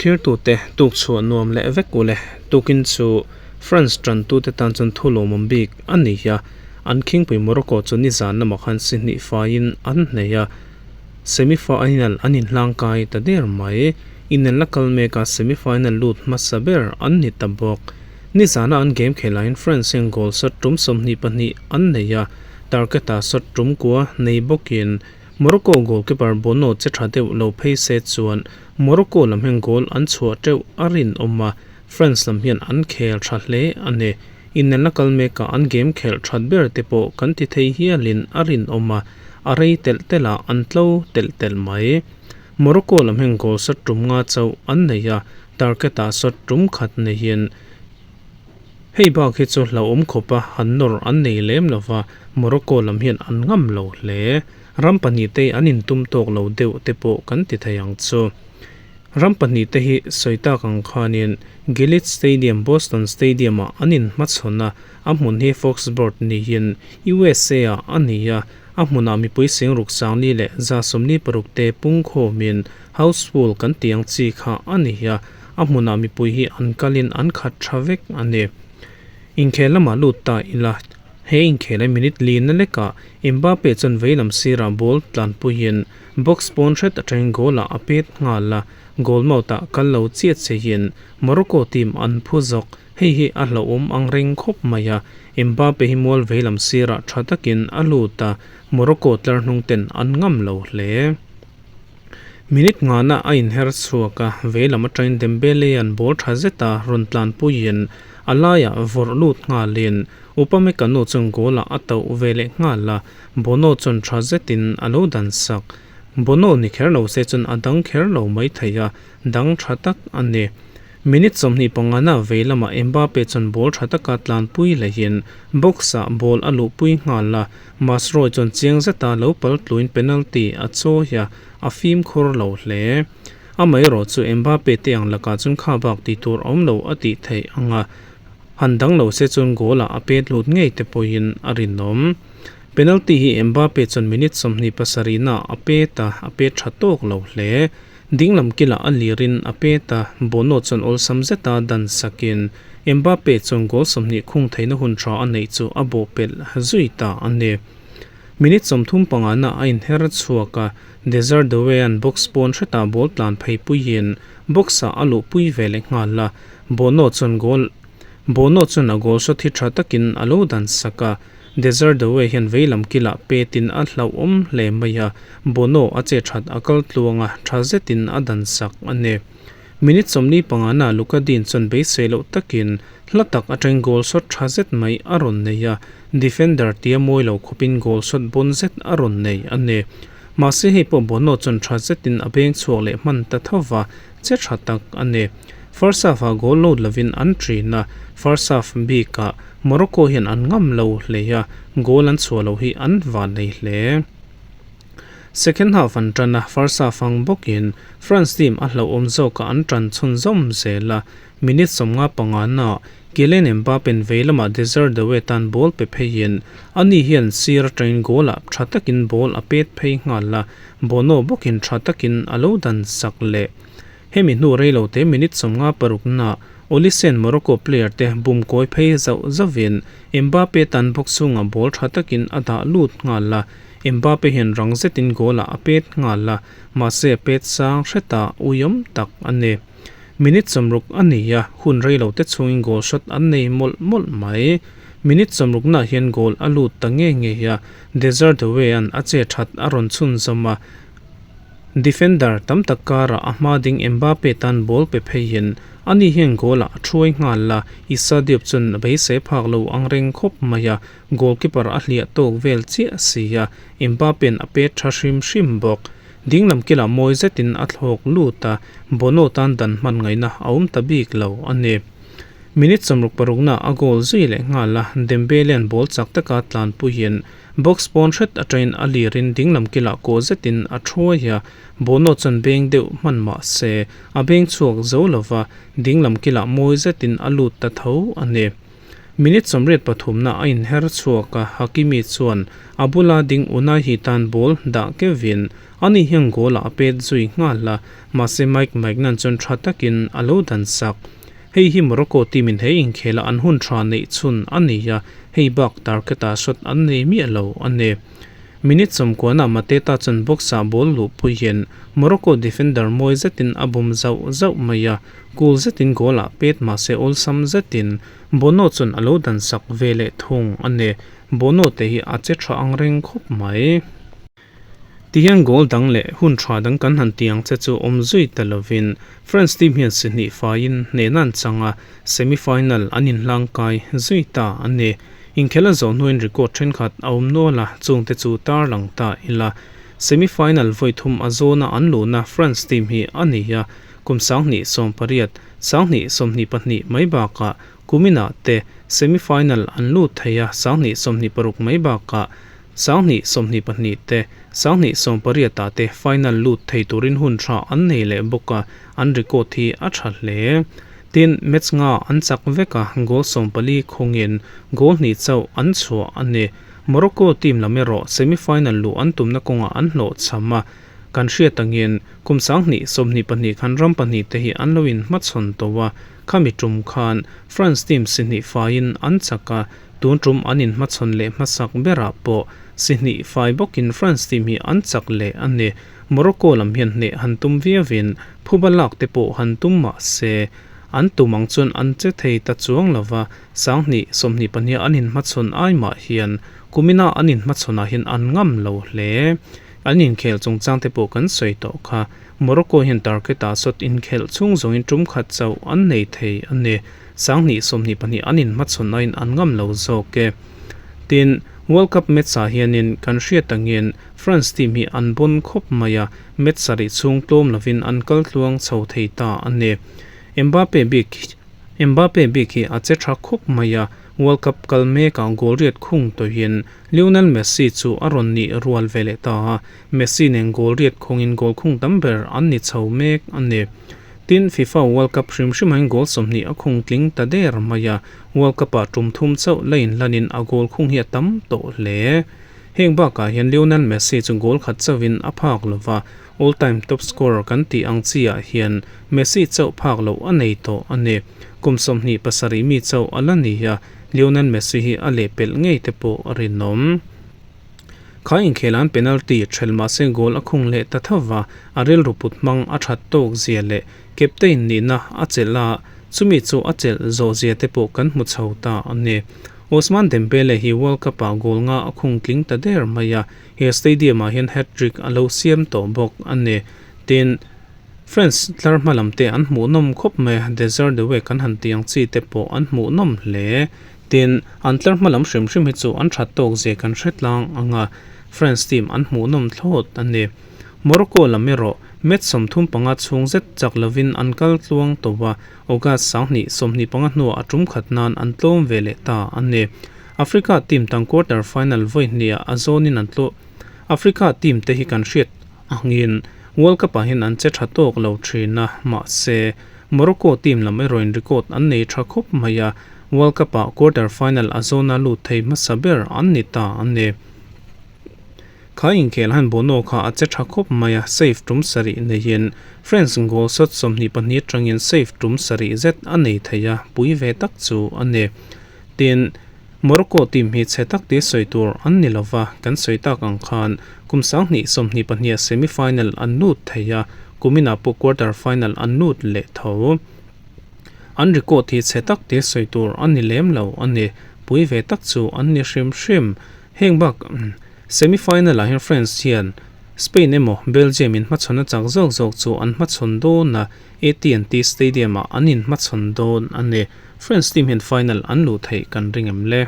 Thlirtute tuk chhuah nuam leh vek ule. Tukin chu France tantute tan chuan thu lawmawm bik a ni a, an khingpui Morocco chu nizan lamah khan si hnih faiin an hneh a, semi-final an inhlangkai ta der mai. Inelna kal meka semi-final lut hmasa ber an ni ta bawk. Nizana an game khelh laiin France hian goal shot tum 22 an nei a, target-ah shot tum kua nei bawkin Morocco goalkeeper Bono che tha deuh lo phei se chuan Morocco lam hian goal an chhuah teuh a rinawm a, France lam hian an khel tha hle a ni. Inelna kal mekah an game khelh that ber te pawh kan ti thei hialin a rinawm a, a rei telh telh a an tlo telh telh mai. Morocco lam hian goal shot tum nga chauh an nei a, target-ah shot tum khat neihin hei bak hi chu hlauhawm khawpa han nawr an nei lem lo va, Morocco lam hian an ngam lo hle. Ram pahnihte an intum tawk lo deuh te pawh kan ti thei ang chu. Ram pahnihte hi sawi tak ang khanin Gillette Stadium, Boston Stadium-ah an inhmachhawn a, a hmun hi Foxborough niin USA-ah a ni a, a hmunah mipui singruk sangli leh 76 te pungkhawmin house full kan tih ang chi kha a ni a, a hmunah mipui hi an kalin an khat tha vek a ni. Inkhel lamah lut ta ila, he inkhel a minute li na lekah Mbappe chuan veilam sirah ball tlanpuiin box pawn hret atangin goal ah a pet nghal a, goal mouth ah kal lo chiah cheiin Morocco team an phu zawk. Hei hi a hlauhawm ang reng khawp mai a, Mbappe hi mual veilam sirah tha takin a lut a, Morocco tlar hnung ten an ngam lo hle. Minute ngana a inher chhuak a, veilam atangin Dembele-a'n ball tha zeta rawn tlanpuiin a laiah vawrh lut nghalin Upamecano chuan goal-ah a tauh ve leh nghal a, Bono chuan tha zetin a lo dan sak. Bono ni kher lo se chuan a dang kher lo mai thei a, dang tha tak a ni. Minute 25 na vei lamah Mbappe chuan ball tha taka tlanpui lehin box-ah ball a luhpui nghal a, Mazraoui chuan chiang zeta lo pal tluin penalty a chawi a, a fimkhur lo hle. Amaherawh chu Mbappe te ang lakah chuan kha bak tih tur a awm lo a tih theih ang a, han dang lo se chuan goal-ah a pet lut ngei te pawhin a rinawm. Penalty hi Mbappe chuan minute 27 na a pet a, a pet tha tawk lo hle. Dinglam kilah a lirin a pet a, Bono chuan awlsam zeta dan sakin Mbappe chuan goal 20 khung theihna hun tha a neih chu a bawhpelh zui ta a ni. Minute 35 na a inher chhuak a, Desire Doue-a'n box pawn hretah ball tlan phei puiin box-ah a luhpui ve leh nghal a, Bono chuan goal Bono chuan a goal shot hi tha takin a lo dan sak a, Desire Doue hian veilam kilah petin a hlauhawm hle mai a, Bono a che that a kal tluang a, tha zetin a dan sak a ni. Minute 45 na Luka Dean chuan beisei loh takin hla tak atangin goal shot tha zet mai a rawn nei a, defender tia mawi lo khawpin goal shot bawn zet a rawn nei a ni. Mahse hei pawh Bono chuan tha zetin a beng chhuak leh hman ta tho va, che tha tak a ni. First half ah goal load lovin an ṭin a, first half bikah Morocco hian an ngam lo hle a, goal an chhuah loh hi an van nei hle. Second half an ṭan a, first half ang bawkin France team a hlauhawm zawkah an ṭan chhunzawm zel a, minute 55 naah Kylian Mbappe-n vei lamah Desire Doue tan ball pe pheiin ani hian sir atangin goal-ah tha takin ball a pet phei nghal a, Bono bawkin tha takin a lo dan sak leh. Hemi hnu rei lo te minute 56 naah Olise-n Morocco player te bum kawi phei zauh zauhin Mbappe tan box chhungah ball tha takin a dah lut nghal a, Mbappe hian rang zetin goal-ah a pet nghal a, mahse a pet sang hretah uiawm tak a ni. Minute 60 a ni a, hun rei lo te chhungin goal shot an nei mawlh mawlh mai. Minute 60 naah hian goal a lut ta nge nge a, Desire Doue-a'n a che that a rawn chhunzawm a, defender tam tak karah a hma ding Mbappe tan ball pe pheiin ani hian goal-ah a thuai nghal a, Issa Diop chuan a beisei phak lo ang reng khawp mai a, goalkeeper a hliah tawk vel chiah si a, Mbappe-a'n a pet tha hrim hrim bawk. Dinglam kilah mawi zetin a thlawk lut a, Bono tan dan hman ngaihna a awm ta bik lo a ni. Minute 66 na a goal zui leh nghal a, Dembele-a'n ball chak taka tlanpuiin box pawn hret atangin a lirin dinglam kilah kaw zetin a thuai a, Bono chuan beng deuh hman mah se a beng chhuak zo lova, dinglam kilah mawi zetin a lut ta tho a ni. Minute 83 na a inher chhuak a, Hakimi chuan a bula ding Unai hi tan ball dah kevin. Ani hian goal ah a pet zui nghal a, mahse Mike Maignan chuan tha takin a lo dan sak. Hei hi Morocco team in he inkhel a an hun tha neih chhun a ni a, hei bak target ah shot an nei miah lo a ni. Minute sawmkuanah Mateta chuan box ah ball luh puiin Morocco defender mawi zetin a bum zauh zauh mai a, cool zetin goal ah pet mahse awlsam zetin Bono chuan a lo dan sak ve leh thung a ni. Bono te hi a che tha ang reng khawp mai. Tihian goal dang leh hun tha dang kan han ti ang che chu awm zui ta lovin France team hian si hnih faiin hnehna an chang a, semi final an inhlangkai zui ta a ni. Inkhel a zawh hnuin record thenkhat a awm nual a, chungte chu tarlang ta ila. Semi final vawi thum a zawna an luhna France team hi a ni a, kum 2018, 2022 mai bakah kuminah te semi final an lut thei a, 2026 mai bakah 2022 te, 2018 ah te final lut thei turin hun tha an nei leh bawk a, an record hi a tha hle. Tin, match nga an chak vek a, goal 14 khawngin goal hnih chauh an chhuah a ni. Morocco team lam erawh semi-final luh an tumna kawngah an hlawhchham a, kan hriat angin kum 2022 khan ram pahnih te hi an lo inhmachhawn tawh a, khami tum khan France team si hnih faiin an chak a, tun tum an inhmachhawn leh hmasak berah pawh si hnih fai bawkin France team hi an chak leh a ni. Morocco lam hian hneh han tum viauin phuba lak te pawh han tum mah se, an tum ang chuan an che thei ta chuang lo va, 2022 an inhmachhawn ai mah hian kumina an inhmachhawnah hian an ngam lo hle. An inkhel chungchang te pawh kan sawi tawh kha. Morocco hian target ah sawt inkhelh chhung zawngin tum khat chauh an nei thei a ni. 2022 an inhmachhawn aiin an ngam lo zawk e. Tin, World Cup match ah hianin kan hriat angin France team hi an bawn khawp mai a, match sarih chhung tlawm lovin an kal tluang chho thei ta a ni. Mbappe bik Mbappe bik hi a che tha khawp mai a, World Cup kal mekah goal riat khung tawhin Lionel Messi chu a rawn nih rual ve leh ta a, Messi nen goal riat khungin goal khung tam ber an ni chho mek a ni. Tin, FIFA World Cup hrim hrimain goal 20 a khung tling ta der mai a, World Cup-ah tum thum chauh la inhlanin a goal khung hi a tam tawh hle. Heng bakah hian Lionel Messi chu goal khat chauhin a phak lo va, all time top scorer kan tih ang chiah hian Messi chauh phak loh a nei tawh a ni. Kum 27 mi chauh a la ni a, Lionel Messi hi a lehpelh ngei te pawh a rinawm. Kha inkhelan penalty thelh mahse goal a khung leh ta tho va, a rilru put hmang a that tawk zia leh captain nihna a chelh a, chumi chu a chelh zawh zia te pawh kan hmu chho ta a ni. Ousmane Dembele hi World Cup ah goal nga a khung tling ta der mai a, he stadium ah hian hat-trick a lo siam tawh bawk a ni. Tin, France tlar hma lam te an hmuhnawm khawp mai a, Desire Doue kan han tih ang chi te pawh an hmuhnawm hle. Tin, an tlar hma lam hrim hrim hi chu an that tawk zia kan hre tlang ang a, France team an hmuhnawm thlawt a ni. Morocco lam erawh match 35 chhung zet chak lovin an kal tluang tawh a, August 2025 hnuah a tum khat nan an tlawm ve leh ta a ni. Africa team tang quarter final vawi hniah a zawnin an tlaw. Africa team te hi kan hriat angin World Cup ah hian an che tha tawk lo thin a, mahse Morocco team lam erawhin record an nei tha khawp mai a, World Cup ah quarter final a zawna lut thei hmasa ber an ni ta a ni. Kha inkhel han Bono kha a che tha khawp mai a, save tum sarih neiin France goal shot 22 atangin save tum sarih zet a nei thei a, pui ve tak chu a ni. Tin, Morocco team hi chhe tak tia sawi tur an ni lova, kan sawi tak ang khan kum 2022 semi final an lut thei a, kuminah pawh quarter final an lut leh tho. An record hi chhe tak tia sawi tur an ni lem lo a ni, pui ve tak chu an ni hrim hrim. Heng bak semi final ah hian France hian Spain emaw Belgium in hmachhawn a chak zawk zawk chu an hmachhawn dawn a, AT&T Stadium ah an in hmachhawn dawn a ni. France team hian final an luh theih kan ring em le?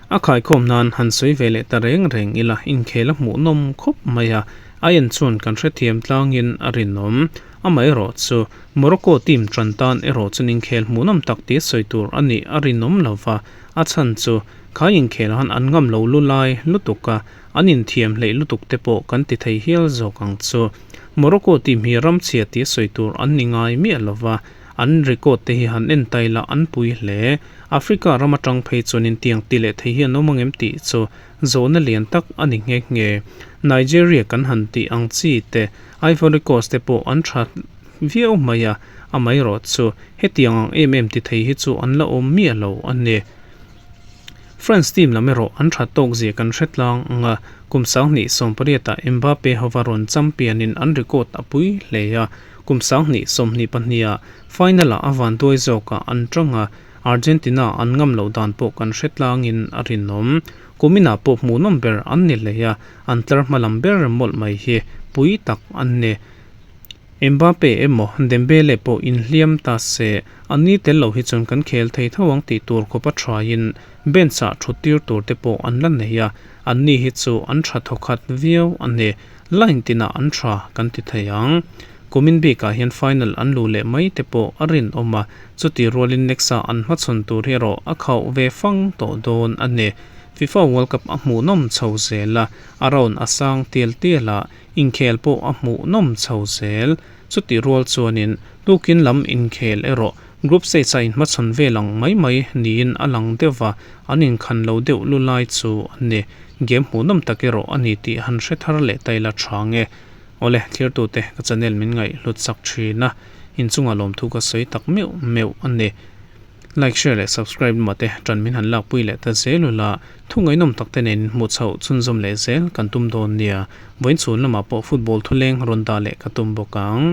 A khaikhawm nan han sawi ve leh ta reng reng ila inkhel a hmuhnawm khawp mai a, a en chuan kan hrethiam tlangin a rinawm. Amaherawh chu Morocco team tan tan erawh chuan inkhel hmuhnawm tak tia sawi tur a nih a rinawm lova, a chhan chu Kha inkhel han an ngam lo lu lai lutuk a, an inthiam hleih lutuk te pawh kan ti thei hial zawk ang chu. Morocco team hi ram chhia tia sawi tur an ni ngai miah lova, An record te hi han en ta ila an pui hle. Africa ram atang phei chuanin tiang ti leh thei hi an awm angem tih chu zawhna lian tak a ni nghe nghe. Nigeria kan han tih ang chi te, Ivory Coast te pawh an tha viau mai a, amaherawh chu hetiang ang em em ti thei hi chu an la awm miah lo a ni. France team lam erawh an tha tawk zia kan hre tlang ang a, kum 2018 ah Mbappe hova rawn champion in an record a pui hle a, kum 2022 ah final ah a vanduai zawk ah an tang a, Argentina an ngam loh dan pawh kan hre tlang in a rinawm. Kumin ah pawh hmuhnawm ber an ni hlei a, an tlar hma lam ber mawlh mai hi pui tak an ni. Mbappe emaw Dembele pawh inhliam ta se, an ni tel lo hi chuan kan khel thei tho ang tih tur khawp a thain bench ah thut tir tur te pawh an la nei a, an ni hi chu an tha thawkhat viau a ni. Line tinah an tha kan ti thei ang. Kumin bikah hian final an luh leh mai te pawh a rinawm a, chuti rualin next ah an hmachhawn tur hi erawh a khauh ve fang tawh dawn a ni. FIFA World Cup a hmuhnawm chho zel a, a round a sang tial tial a, Inkhel pawh a hmuh nawm chho zel. Chutih rual chuanin tukin lam inkhel erawh group stage a inhmachhawn vel ang mai mai niin a lang deuh va, an inkhan lo deuh lu lai chu a ni. Game hmuh nawm tak erawh a ni tih han hre thar leh ta ila tha nge. Awle, thirtute ka channel min ngaih hlut sak thin a, inchungah lawmthu ka sawi tak meuh meuh a ni. Like, share leh subscribe lamah te ṭan min han lakpui leh ta zel ula, thu ngaihnawm tak te nen hmuh chhoh chhunzawm leh zel kan tum dawn nia. Vawiin chhun lamah pawh football thuleng rawn dah leh ka tum bawk ang.